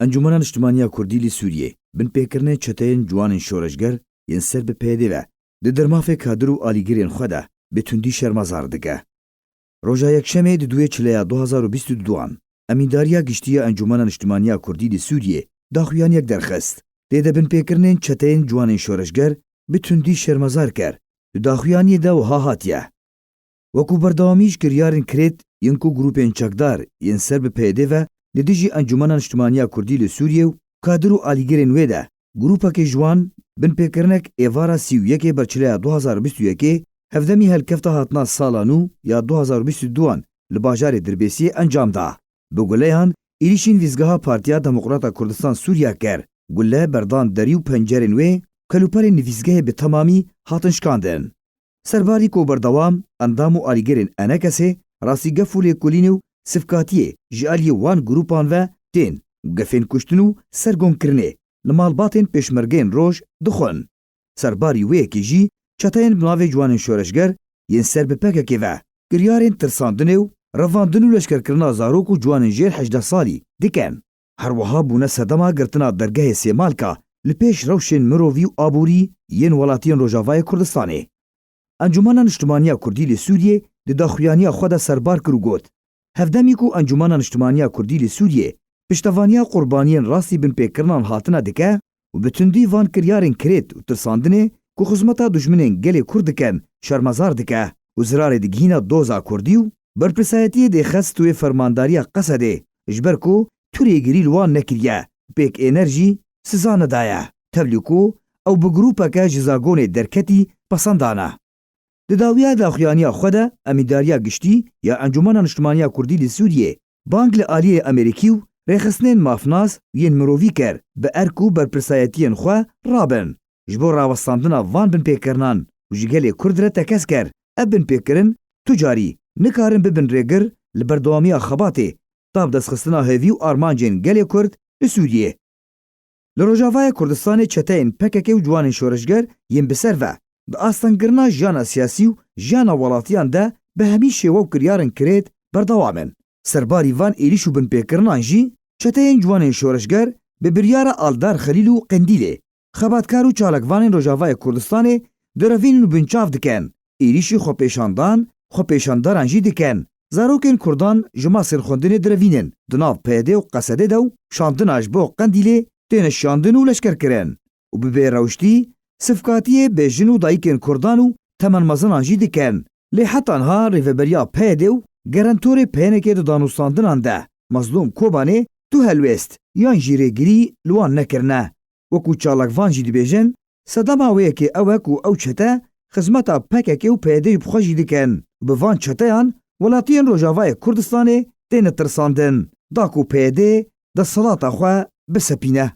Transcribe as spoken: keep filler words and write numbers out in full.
Encûmena Niştimaniya Kurdî li Sûriyê binpêkirinên çeteyên ciwanên şoreşger yên ser bi P Y D ve di dermafê kadir û alîgirên xwe de bi tundî şermezar dike. Roja Yekşemê di duwê çileya du hazar û bîst û duan, Emîndariya Giştî ya Encûmena Niştimaniya Kurdî li Sûriyê daxuyaniyek derxist. Tê de binpêkirinên çeteyên ciwanên şoreşger bi tundî şermezar kir. Di daxuyaniyê de wiha hatiye: Wekû berdewamî ji kiryarên kirêt yên ku grûpên çekdar yên ser bi P Y D ve li dijî Encûmena Niştimaniya Kurdî li Sûriyê û kadir û alîgirên wê de grûpekê ji wan binpêkirinek êvara sî û yekê berçileya du hazar û bîst û yekê, hevdemî helkefta hatina sala nû ya du hazar û bîst û duan li bajarê Dirbêsiyê encam da. Bi guleyan êrîşî nivîsgeha Partiya Demokrata Kurdistan Sûriya kir. Gule berdan derî û pencerên wê, kelûperên nivîsgehê bi temamî hatin şikandin. Serbarî ku berdewam endam û alîgirên ENKSê rastî gef û lêkolînê û sifkatiyê ji aliyê wan grûpan ve tên û gefên kuştin û sergomkirinê li malbatên pêşmergeyên roj dixwin. Serbarî wê yekê jî çeteyên bi navê ciwanên şoreşger yên ser bi P K K ve kiryarên tirsandinê û revandin û leşkerkirina zarok û ciwanên jêr hejdeh salî dikin. Her wiha bûne sedema girtina dergehê Sêmalka li pêş rewşên mirovî û aborî yên welatiyên Rojavayê Kurdistanê. Encûmena Niştimaniya Kurdî li Sûriyê di daxuyaniya xwe de serbar kir û got: Hevdemî ku Encûmena Niştimaniya Kurdî li Sûriyê piştevaniya qurbaniyên rastî binpêkirinan hatine dike û bi tundî van kiryarên kirêt û tirsandinê ku xizmeta dijminên gelê Kurd dikin, şermezar dike û zirarê digihîne doza Kurdî û berpirsayetiyê dê xist wê fermandariya Qesedê, ji ber ku tu rêgirî li wan nekiriye, pêk êner jî siza nedaye. Tevlî ku ew bi grûpeke ji zagonê derketî pesendane. Di dawiya daxuyaniya xwe de Emîndariya Giştî ya Encûmena Niştimaniya Kurdî li Sûriyê bang li aliyê Amerîkî û rêxistinên mafnas û yên mirovî kir, bi erk û berpirsayetiyên xwe rabin. Ji bo rawestandina van binpêkirinan û ji gelê Kurd re tekez kir, ev binpêkirin tu carî nikarin bibin rêgir li berdewamiya xebatê, tabdestxistina hêvî û armancên gelê Kurd li Sûriyê. Li Rojavayê Kurdistanê çeteyên P K K û ciwanên şoreşger yên bi ser ve di astengkirina jiyana siyasî û jiyana welatiyan de bi hemî şêwe û kiryarên kirêt berdewam in. Serbarî van êrîş û binpêkirinan jî çeteyên ciwanên şoreşger bi biryara Aldar Xelîl û Qendîlê, xebatkar û çalakvanên Rojavayê Kurdistanê direvînin û binçav dikin. Êrîşî xwepêşandan, xwepêşandaran jî dikin. Zarokên Kurdan ji masên xwendinê direvînin, di nav P Y D û Qesedê de û şandina ji bo Qendîlê têne şandin û leşkerkirin û bi bêrewştî sifkatiyê bê jin û dayikên Kurdan û temenmezinan jî dikin. Lê heta niha rêveberiya P Y D û gerentorê P N K di danûstandinan de Mezlûm Kobanê tu helwêst yan jî rêgirî li wan nekirine. Wekû çalakvan jî dibêjin, sedema wê yekê ew e ku ew çete xizmeta P K K û P Y D bi xwe jî dikin û bi van çeteyan welatiyên Rojavayê Kurdistanê têne tirsandin, da ku P Y D desthilata xwe bisepîne.